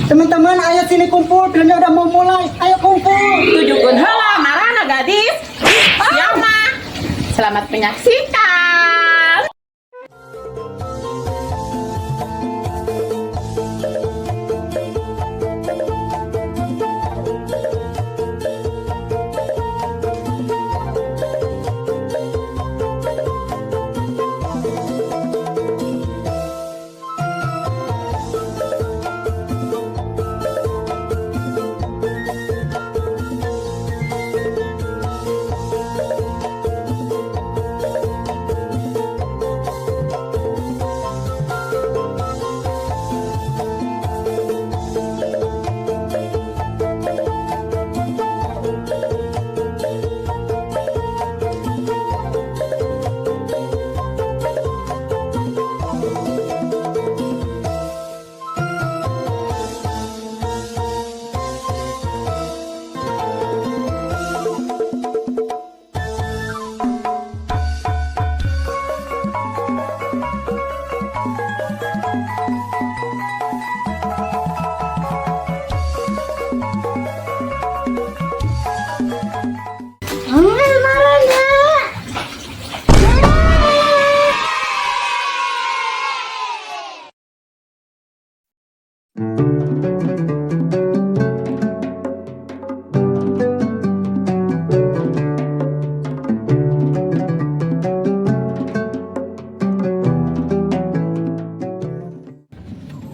Teman-teman, ayo sini kumpul. Filmnya udah mau mulai. Ayo kumpul. Tujukeun heula marana gadis. Siap mah. Selamat menyaksikan. Marana.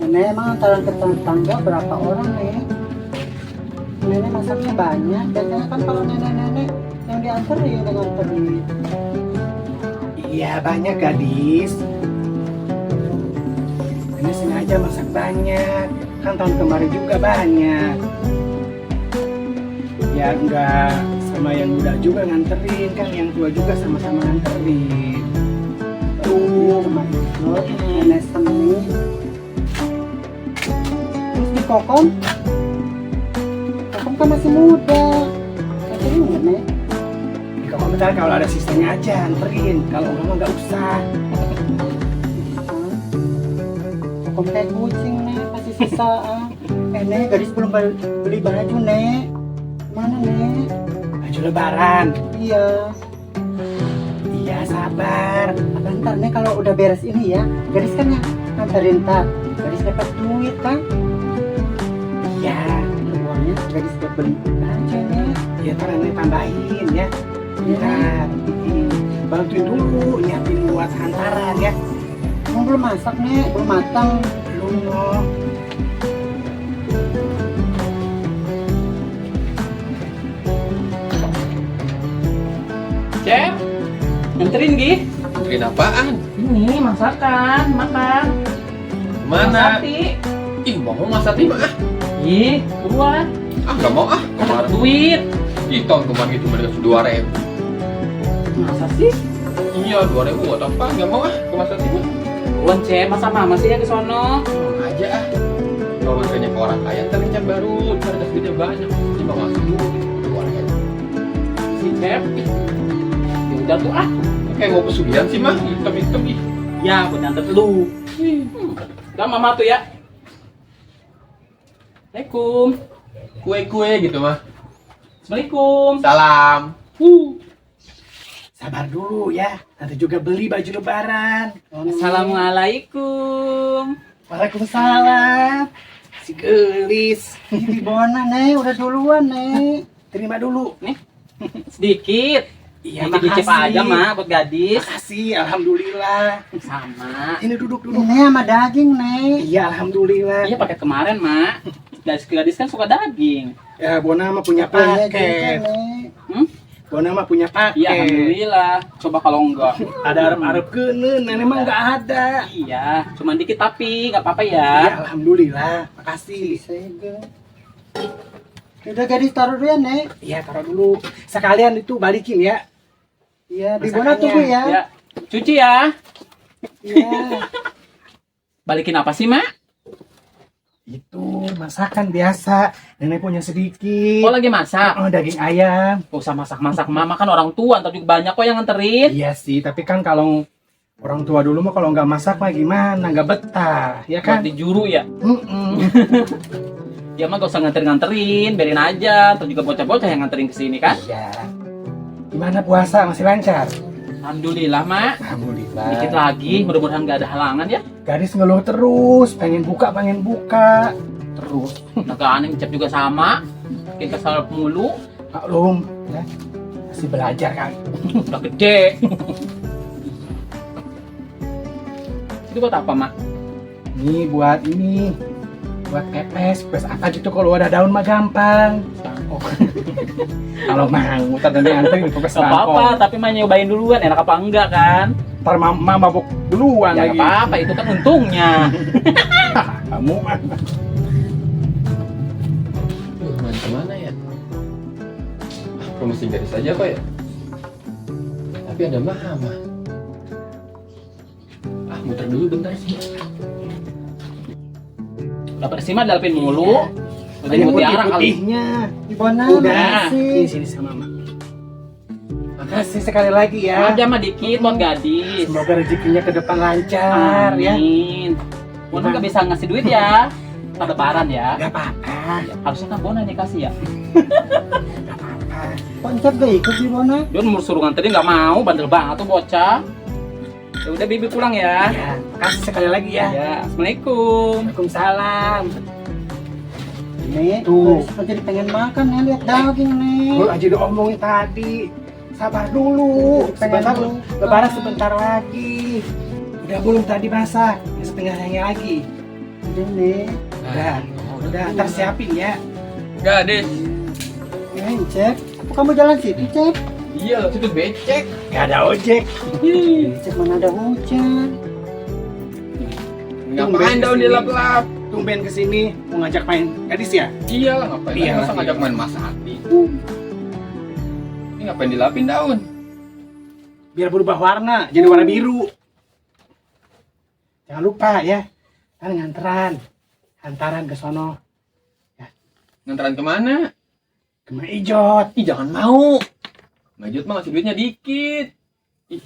Nenek emang antaran ke tetangga berapa orang nih? Nenek masaknya banyak. Biasanya kan kalau nenek-nenek yang dianterin dengan nganterin. Iya banyak gadis. Ini sengaja masak banyak. Kan tahun kemarin juga banyak. Ya enggak sama yang muda juga nganterin kan yang tua juga sama-sama nganterin. Tuh, sama itu nenek seni. Terus di Kokom, Kokom kan masih muda. Nganterin nggak nek? Di komentar kalau ada sisanya aja anterin. Kalau enggak mah enggak usah. Hah? Kokom kayak kucing nek, pasti sisa. Ah. Eh nek, gadis belum beli baju nek. Mana nek? Baju lebaran. Iya. Iya sabar. Apa ntar nek kalau udah beres ini ya, gadis kan yang nganterin ntar. Gadis dapat duit kan? Iya. Uangnya gadis buat beli baju nek. Iya ntar nenek tambahin ya. Iya. Ntar. Bantuin dulu nyiapin buat hantaran ya. Emang belum masak nek, belum matang. Belum loh. Cep, nganterin Gi. Nganterin apaan? Ini masakan, makan. Mana? Sati. Ih, mau Mas Sati mah ah. Ih, buruan. Ah, nggak mau ah. Dapat Kemarin. duit. Ih, tahun kemarin gitu mereka 2.000. Masa sih? Iya, 2.000 buat apa? Nggak mau ah ke Mas Sati mah. Buruan, Cep. Masa mama sih yang ke sono? Mau aja ah. Kalau nganternya ke orang kaya, ntar nya baru ntar dapet duitnya banyak. Ini mau ngasih duit 2.000. Si Cep. Ih. Ya udah tuh ah. Kayak mau pesugihan sih mah, hitam-hitam ih. Ya, buat nyantet lu. Udah mama tuh ya. Assalamualaikum. Kue-kue gitu mah. Assalamualaikum. Salam. Sabar dulu ya. Nanti juga beli baju lebaran. Assalamualaikum. Waalaikumsalam. Si gelis. Ini Bona nek, udah duluan nek. Terima dulu. Nih, sedikit. Iya, Dicip-dicip makasih. aja, Mak, buat gadis. Makasih, alhamdulillah. Sama. Ini duduk duduk. Ini sama daging nek. Iya, alhamdulillah. Iya, paket kemarin, Mak. Gadis-gadis kan suka daging. Ya, Bona mah punya Kuenya juga, paket. Nek. Hmm? Bona mah punya paket. Iya, alhamdulillah. Coba kalau enggak. Ada arep-arep kene, nenek mah nggak ada. Iya, cuman dikit tapi nggak apa-apa ya. Iya, alhamdulillah. Makasih. Disegel. Udah gadis taruh dulu ya nek. Iya, taruh dulu. Sekalian itu balikin ya. Iya, di Bona Masakannya. tunggu ya. Ya, cuci ya. Iya. Balikin apa sih, Mak? Itu masakan biasa. Nenek punya sedikit. Oh, lagi masak. Oh, daging ayam. Gak usah masak-masak, Mama kan orang tua, ntar juga banyak kok yang nganterin. Iya sih, tapi kan kalau orang tua dulu mah kalau nggak masak mah gimana, nggak betah, ya Buat kan? dijuru ya. Mm-mm. Dia mah gak usah nganter-nganterin, biarin aja. Terus juga bocah-bocah yang nganterin ke sini kan. Iya. Gimana puasa masih lancar? Alhamdulillah, Mak. Alhamdulillah. Dikit lagi, mudah-mudahan gak ada halangan ya. Gadis ngeluh terus, pengen buka, pengen buka. Terus, nagaan yang Cep juga sama. Bikin kesal mulu, Maklum, ya. Masih belajar kan. udah gede. Itu buat apa, Mak? Ini buat ini, buat pepes, pepes apa gitu kalau ada daun mah gampang. Oh. Kalau mau, ntar nanti nganterin pepes Gak apa-apa, bangkong. tapi mah nyobain duluan, enak apa enggak kan? Ntar mama mabuk duluan Ya lagi. gak apa-apa, itu kan untungnya. Kamu mah. Duh, main kemana ya? Ah, promosi gadis aja kok ya? Tapi ada mama. Ah, muter dulu bentar sih. Udah bersih mah dalpin mulu. Udah Banyak mutiara kali. putih-putihnya. Ibona, Udah. makasih. Ini sini sama mama. Makasih sekali lagi ya. Aja mah dikit buat gadis. Semoga rezekinya ke depan lancar ya. Amin. Bona nggak bisa ngasih duit ya. Ntar lebaran ya. Gak apa-apa, Harusnya kan Bona nih kasih ya. gak apa-apa. Kok Encep gak ikut sih, Bona? Dia mau suruh nganterin nggak mau, bandel banget tuh bocah. Ya udah Bibi pulang ya. Ya, makasih sekali lagi ya. Ya, assalamualaikum. Waalaikumsalam. Nek, Tuh. aku jadi pengen makan nih, lihat daging nih. Lu aja udah omongin tadi. Sabar dulu. Pengen Sebentar, dulu. lebaran sebentar lagi. Udah belum tadi masak? Yang setengahnya lagi. Udah nih. Udah, udah, ntar siapin ya. Gadis. Ya, Encep, apa kamu jalan situ, Cep? Iya, situ becek. Gak ada ojek. Encep mana ada hujan. Ngapain daun dilap-lap? Tumben kesini mau ngajak main gadis ya? Iya lah, ngapain? Iya. Masa ngajak main Mas Ati? Ini ngapain dilapin daun? Biar berubah warna, jadi warna biru. Jangan lupa ya, kan nganteran, hantaran ke sono, Nganteran kemana? ke Mak Ijot. Ih, jangan mau. Mak Ijot mah ngasih duitnya dikit. Ih,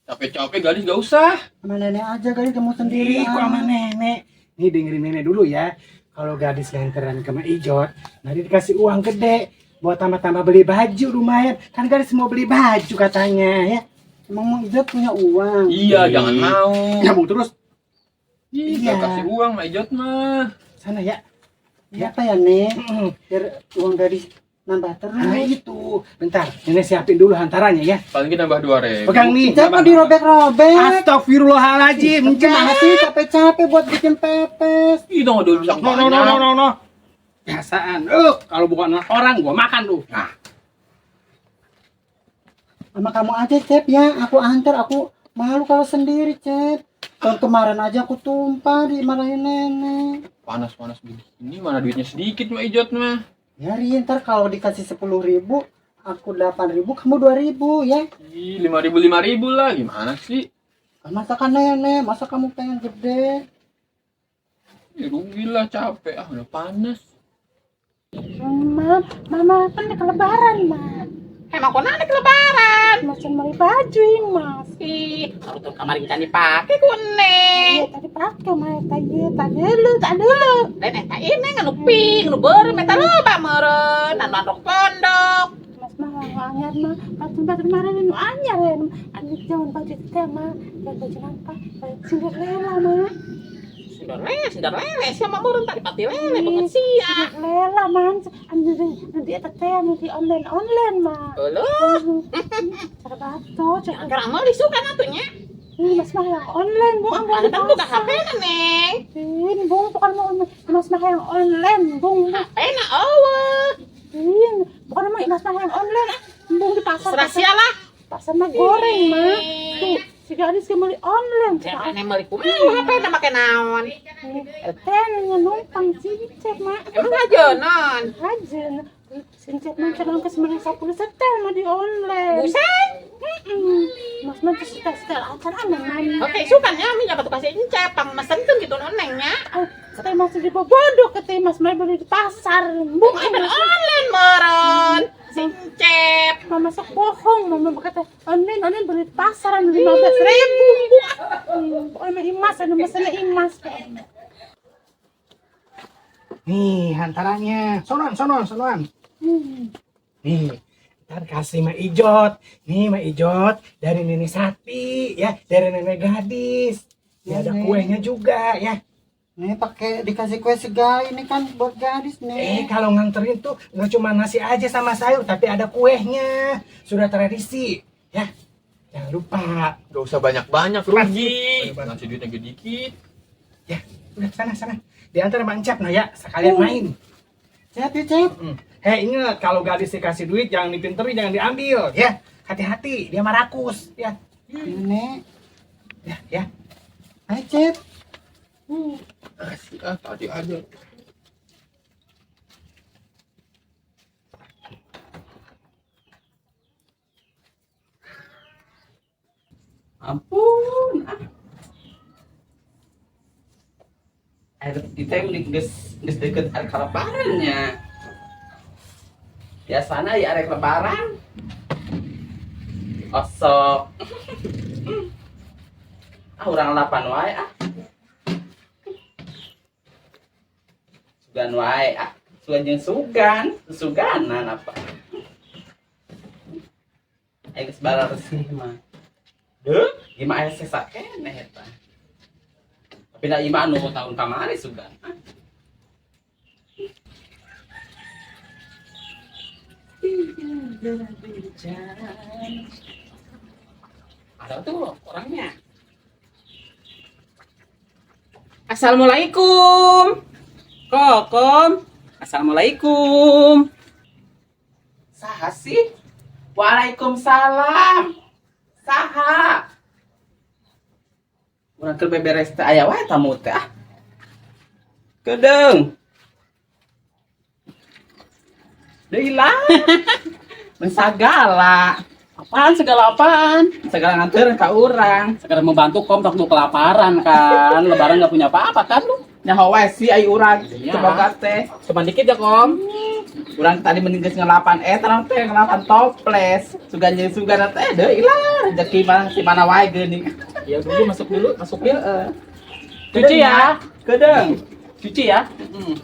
capek-capek gadis gak usah. Sama nenek aja kali kamu sendiri. Ih, kok sama nenek. Nih dengerin nenek dulu ya. Kalau gadis nganteran ke Mak Ijot, nanti dikasih uang gede buat tambah-tambah beli baju lumayan. Kan gadis mau beli baju katanya ya. Emang Mak Ijot punya uang. Iya, Ih. jangan mau. Nyambung terus Ih, Iya. gak kasih uang Mak Ijot mah. sana ya. Apa ya, Nek? Mm-mm. Biar uang gadis nambah terus. Nah itu, bentar, nenek siapin dulu hantarannya ya. Paling kita nambah 2.000. Pegang nih. Encep kok dirobek-robek? Astagfirullahaladzim, Gimana sih capek-capek buat bikin pepes? Ih, dong, udah bisa No, no, no, no, no, no. Biasaan. Kalau bukan orang, gua makan tuh. Nah, Sama kamu aja, Cep ya. Aku antar, aku malu kalau sendiri, Cep. Tahun kemarin aja aku tumpah dimarahin nenek. Panas-panas begini, mana duitnya sedikit Mak Ijot mah. Biarin, ntar kalau dikasih 10.000, aku 8.000, kamu 2.000 ya. Ih, 5.000 5.000 lah, gimana sih? Kan masakan nenek, masa kamu pengen gede? Ih, rugi lah, capek. Ah, udah panas. Ma, mama kan dek lebaran, Ma. Emang kok nanti lebaran? Macam beli baju ini, Mas. Ih, kalau tuh kemarin kita dipakai ku neng. Iya, tadi pakai, Ma. Tadi, tadi dulu, tadi dulu. Dan eta ini nganu pink, nganu beureum eta loba meureun, anu andok pondok. Mas mah nu anyar mah, baju baju kemarin nu anyar ya. Anu jangan baju teh, Ma. Jangan baju apa? Cinderella, Ma. Cinderella, Cinderella siapa meureun tadi pati lele banget sia. Cinderella, Ma. Anu di eta teh anu di online online, Ma. Heuh, Cara batu, cara sekarang meuli suka atuh nya. Ini Mas mah yang online, Bung. Ambil Anu kan buka HP na, Neng. Ini, Bung, bukan mau Mas mah yang online, Bung. HP na eueuh. Ini, bukan mau Mas mah yang online. ah. Bung di pasar. Rahasia lah. Pasar mah goreng, Ma. Tuh, si gadis ke beli online. Siapa yang meuli kumaha HP na make naon? Teh numpang cincet, Ma. Emang aja non. Aja. Cincet mah calon ke 90 setel mah di online. Buset. Mas mah tuh setel-setel acan aneh, Ma. Oke, suka nya mi dapat kasih encep pang mesenkeun gitu non neng nya. Ah, teh masih di bodoh ke teh Mas mah beli di pasar. Bung, Bukan online meureun. Si encep. Mama sok bohong, mama berkata online online beli di pasar 15.000. Pokoknya imas, anu mesennya imas. Nih, hantarannya. Sonoan, sonoan, sonoan. Nih, ntar kasih Ma Ijot. Nih, Ma Ijot dari Nenek Sati ya, dari Nenek Gadis. Ya, ada Nenek. kuenya juga ya. Nih pakai dikasih kue segala ini kan buat gadis nih. Kalau nganterin tuh nggak cuma nasi aja sama sayur, tapi ada kuehnya. Sudah tradisi, ya. Jangan lupa. Gak usah banyak-banyak, rugi. Ngasih duitnya gede dikit. Ya, udah sana sana. Diantar sama Encep nah ya, sekalian main. Cep ya Cep. Hei, ingat kalau gadis dikasih duit jangan dipinterin, jangan diambil, ya. Hati-hati, dia marakus, ya. Nenek. Ya, ya. Ayo Cep. Asik ah, tadi aja. Ampun. Ah. Air itu yang geus geus deket arek lebarannya. Biasana ya arek lebaran. Osok. Ah, urang lapan wae ah. Sugan wae ah. Sugan jeung sugan, suganan apa. Ayo geus bararesih mah. Deuh, gimana aya sesa keneh eta. Tapi da ieu mah anu tahun kamari sugan. Ah. Ada tuh orangnya. Assalamualaikum. Kokom. Assalamualaikum. Saha sih? Waalaikumsalam. Saha? Urang keur beberes teh aya wae tamu teh ah. Kedeung. Deui lah. Mensagala. Apaan segala apaan? Segala nganteur ka urang. Sekarang membantu kom tak lu kelaparan kan. Lebaran nggak punya apa-apa kan lu? Nyaho wae sih ai urang Iya. coba teh. Cuman dikit ya kom. Urang tadi mending geus ngelapan terang teh ngelapan toples. Sugan jeung sugan teh deui lah rezeki mah si mana wae geuning. Ya dulu masuk dulu, masuk yuk. Heeh. Cuci ya. Kedeung. Cuci ya. Heeh.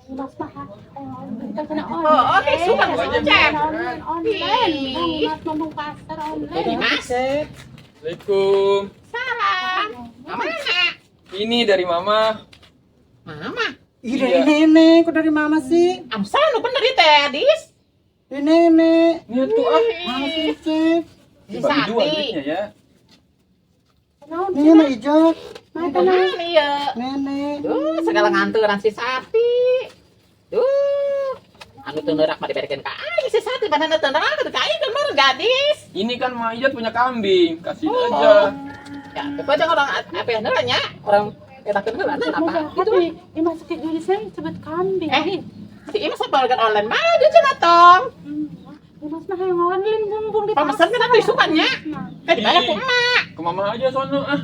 Mas mah kita kena Oh, online. oke, suka Online, Cep. online, online. Mas ngomong pasar online. Mas. Cep. Assalamualaikum. Salam. Mama. Ini dari mama. Mama. Ih dari Iya. nenek, kok dari mama sih? Amsal nu bener ieu teh, Dis. Dari nenek. Ini tuh ah. Mama sih Cep. Si Dibagi dua Sati. duitnya ya. Naon Nih sama Ijot. Mata Kumaha ieu? Nenek. Duh, segala nganturan si Sati. Duh. Anu teu neurak mah diberekeun ka aing si Sati, mana teu neurak ka aing kan meureun gadis. Ini kan Ma Ijot punya kambing, kasihin aja. Ya, tapi aja orang apa yang heula nya, orang etakeun heula nah, apa gitu. Ini masuk ke gadisnya sebut kambing. Si Imas apa organ online mah dia cenah tong. Mas mah yang online bumbung di Pamesan kan atuh isukannya. Nah, Kan dibayar ku emak. Ke mama aja sono ah.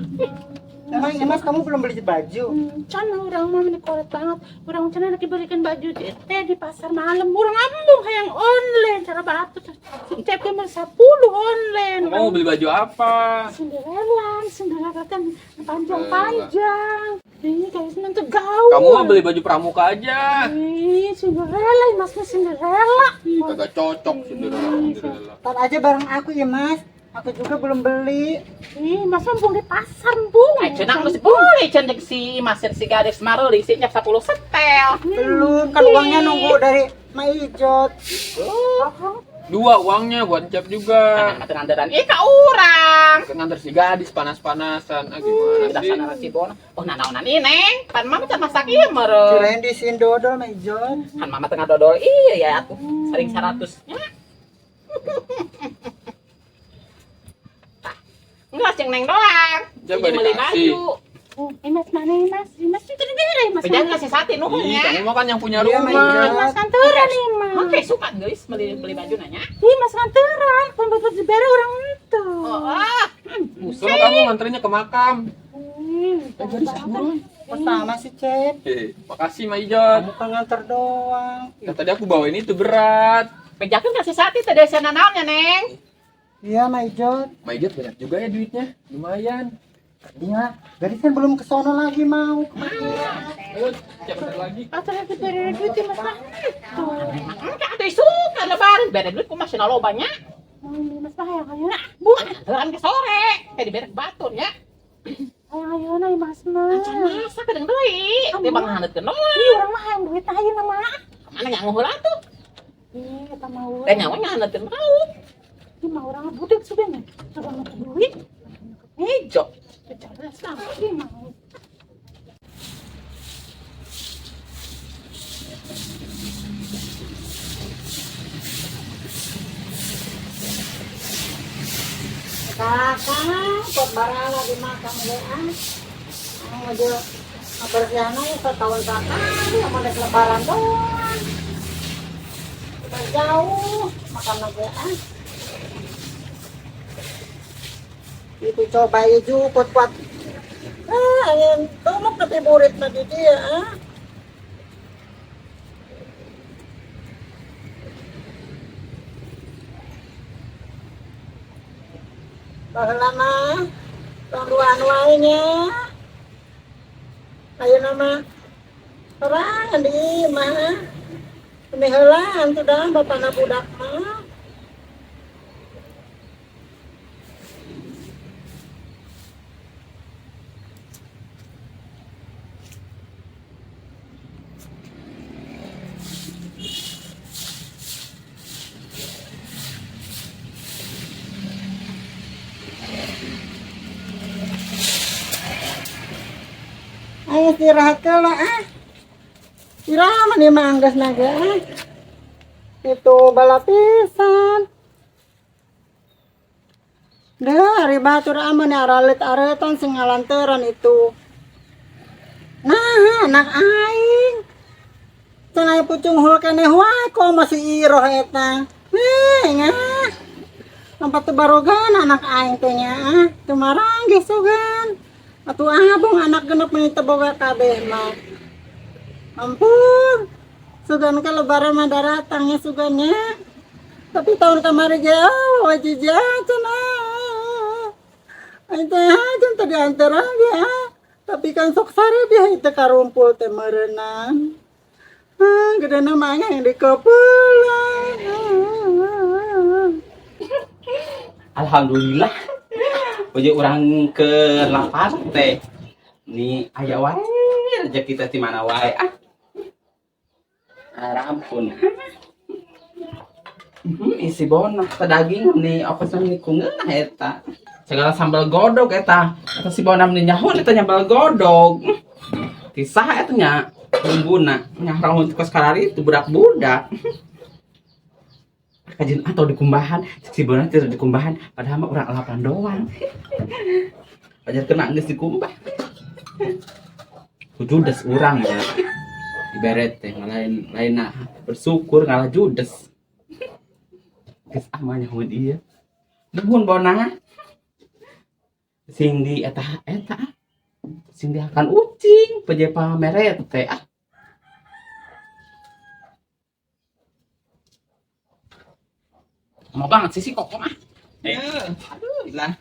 Emang Imas kamu belum beli baju? Can urang mah ini koret banget. Urang can lagi belikan baju teh di pasar malam. Urang ambung hayang online cara batu. Cep ge mah 10 online. Kamu mau beli baju apa? Cinderella, Cinderella kan panjang-panjang. Ini guys nanti gaul. Kamu mau beli baju pramuka aja. Ih, Cinderella, mas mah Cinderella. Ih, kagak cocok Cinderella, Cinderella. Ntar aja bareng aku ya Mas. Aku juga belum beli. Ih, mas mah buang di pasar, Bung. Ai cenah geus boleh cenah si Imas si gadis maruli si nyap 10 setel. Belum, kan uangnya nunggu dari Ma Ijot. Dua uangnya buat Encep juga. Anak mah teu nganteran ih ka urang. Kan nganter si gadis panas-panasan. Ah gimana Udah sih? sana si Bona. Oh nanaonan ieu Neng. Pan mama can masak ieu meureun. Kirain diisiin dodol Ma Ijot. Kan mama tengah dodol iya ya atuh. Sering 100 nya. Tah, Enggak ceng Neng doang. Coba Ini beli dikasih. baju. Oh, Mas mana Mas? Mas itu dibere Mas. Pejangan nggak si Sati nuhun Ih, ya. kamu mah kan yang punya Iya, Ma rumah. Ijot. Mas kantoran nih, Mas. Oke, suka guys beli beli baju nanya. Ih, Mas kantoran, pembuat dibere orang itu. Oh, ah. Sono kamu nganterinnya ke makam. Ih, Gadis buruan. Pertama sih Cep. Eh, makasih Ma Ijot. Kamu kan nganter doang. Nah, tadi aku bawa ini tuh berat. Pejakeun ka si Sati teh desa nanaonnya, Neng. Iya, Maijot. Maijot banyak juga ya duitnya. Lumayan. Iya, gadis kan belum ke sono lagi mau. Kemana? Ayo, siap bentar lagi. Atau lagi bere duit ya, Mas mah. Tuh. Enggak ada suka lebaran bere duit ku masih nalo banyak. Mau Mas mah hayang ayeuna. Bu, lebaran ke sore. Kayak dibere batur ya. Hayang ayeuna ya Mas mah. Can masak kadang deui. Teh bang haneutkeun doang. Ih, urang mah hayang duit ayeuna mah. Mana nyangu heula tuh? Ih, eta mah urang. Teh nyawa nyahaneutkeun lauk. Ih, mah urang budak sudah nih. Sudah mau duit. Hejo. Jelas lah, ih mau. Kakak, buat barang lagi makan deh ah. Ang medyo kabersihan ya setahun sekali, yang mau lebaran doang. Udah jauh makan lagi ah. Itu coba ya jukut kuat. Ah, ayam tumuk tapi burit na di dia ah. Baheula mah tong duaan wae nya. Ayeuna mah sorangan di imah. Meni heulaan tuh dah bapana budak mah. Ayo istirahat lah ah. Istirahat nih manggas naga ah. Itu balapisan. Dah, hari batur aman ya aralit aretan sing ngalanteran itu. Nah, anak aing. Cenah pucung hul keneh wae kok masih iroh eta. Nih, ngah. Tempat barogan anak aing teh nya ah. Tumarang geus sugan. Atuh abong anak genep meni teu boga kabeh mah. Ampun. Sugan ke lebaran mah daratangnya sugannya. Tapi tahun kemarin ge oh wajib cenah. Aing teh aja tadi antara ge ah. Tapi kan sok sare dia itu karumpul teh meureunang. Ah, gede namanya yang dikepelan. Alhamdulillah. Oje orang ke lapar teh. Nih aya wae rezeki teh di mana wae ah. Ampun. Isi bonah teh daging nih apa sih nih kungeunah eta. Segala sambal godog eta. Eta si bonah nih nyaho eta nyambal godog. Kisah eta nya bumbuna nyahrang untuk sekarang itu budak-budak. Kajian atau dikumbahan si bonah tidak dikumbahan padahal mah urang alapan doang. Wajar kena geus dikumbah. Judes urang ya. Iberet teh lain lain nah bersyukur ngalah judes. Geus ah mah nyahoan ieu. Nuhun bonah. Sing di eta eta ah. Sing dihakan ucing peje pameret teh ah. Lama banget sih si Kokom ah. Aduh lah.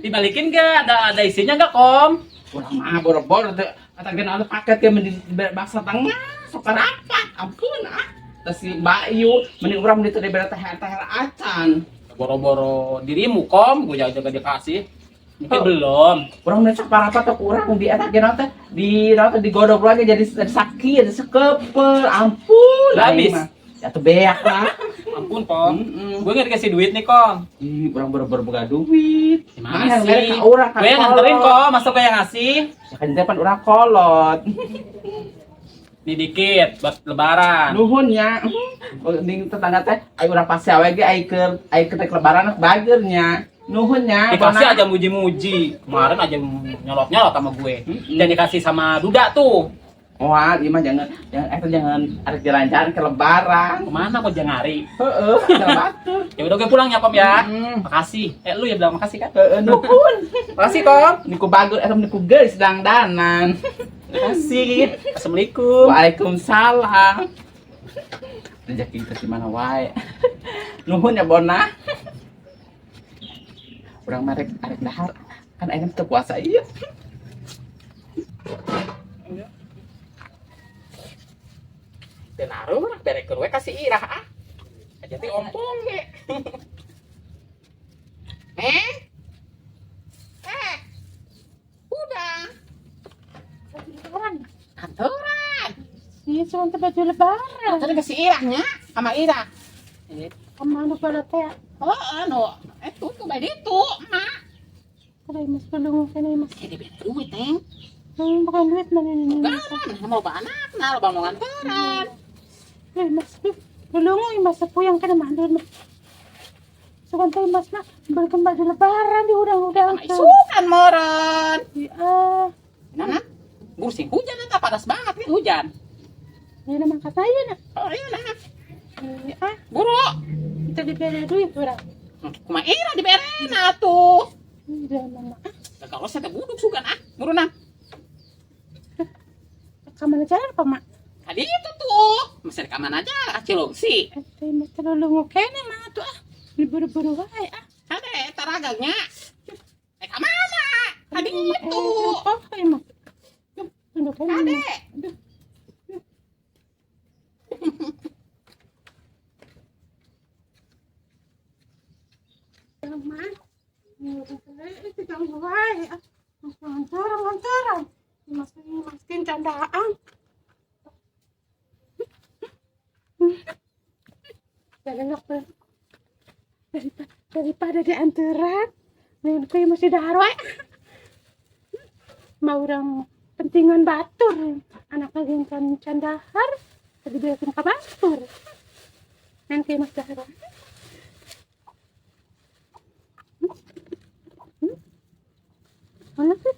Dibalikin gak? Ada isinya gak, Kom? Urang mah boro-boro teh eta geuna anu paket ge mending baksa tengah sok rapat ampun ah. Terus si Bayu mending urang mending teu dibere teher-teher acan. Boro-boro dirimu, Kom. Gue jaga-jaga dikasih. Mungkin Oh. belum. Urang mending sok parapat teh urang di eta geuna teh di naon teh digodog lagi jadi sakit, jadi sekepel. Ampun. Lah, habis. Aing mah. Ya tuh beak lah. Ampun, Kom. Heeh. Gue gak dikasih duit nih, Kom. Ih, urang boro-boro boga duit. Gimana Mana sih? mere ka urang kan Gue yang nganterin, kolot. Kom. Masa gue yang ngasih? Ya kan depan urang kolot. Nih dikit buat lebaran. Nuhun nya. Ning tetangga teh ai urang pasti awe ge ai keur ai keur lebaran bagernya. Nuhun nya. Dikasih aja muji-muji. Kemarin aja nyolot-nyolot sama gue. Dan dikasih sama Duda tuh. Wah, ieu mah jangan jangan eta jangan arek jalan-jalan ke lebaran. Kemana kok jangan ngari? Heeh, jangan batur. Ya udah gue pulang ya, Kom ya. Mm. Makasih. Lu ya bilang makasih kan? Heeh, nuhun. Makasih, Kom. Niku bagus eta niku geus dangdanan. Makasih. Assalamualaikum. Waalaikumsalam. Rezeki kita di mana wae. Nuhun ya Bona. Urang mah rek arek dahar. Kan ayeuna teu puasa ieu. Teu naruh lah berekeun we ka si Irah ah. Aja teh ompong ge. Eh? Eh. Udah. Baju lebaran. Aturan. Iya, cuma teh baju lebaran. Tadi ke si Irahnya sama Irah. Kemana pada teh? Oh, anu, itu tuh baju itu, Mak. Kada mas belum kena mas. Jadi beda duit, Neng. Bukan duit mana ini. Bukan, mau loba anak, nah loba mau nganteran. Eh, mas, belum mas puyang kena mah duit mas. Sukan teh mas mah belikan baju lebaran di udang-udang. Sama isukan meureun. Iya. Nah, nah. Bursing hujan eta panas banget nih hujan. Ini nama kata iya nak. Oh, iya nah. Iya. Buru. Kita diberi duit orang. Kumaha Irah diberena atuh. Iya mama. Kalau saya teh buduk sugan ah, buru nah. Kamana jalan apa mak? Tadi itu tuh, masih di mana aja, cilung sih. Eh, mas terlalu ngokene mah tuh ah. Ini buru-buru wae ah. Ada eta ragangnya. Eh, ka mana? Tadi itu. Apa emang? Tunduk aja. Ade. Itu ganggu wae ah. Lantaran, lantaran. Mas maskin candaan. Daripada diantaran, nih masih dahar wae. Mau orang pentingan batur, anak lagi can candahar, tadi biarkan ke batur. Nanti mas dahar. Mana sih?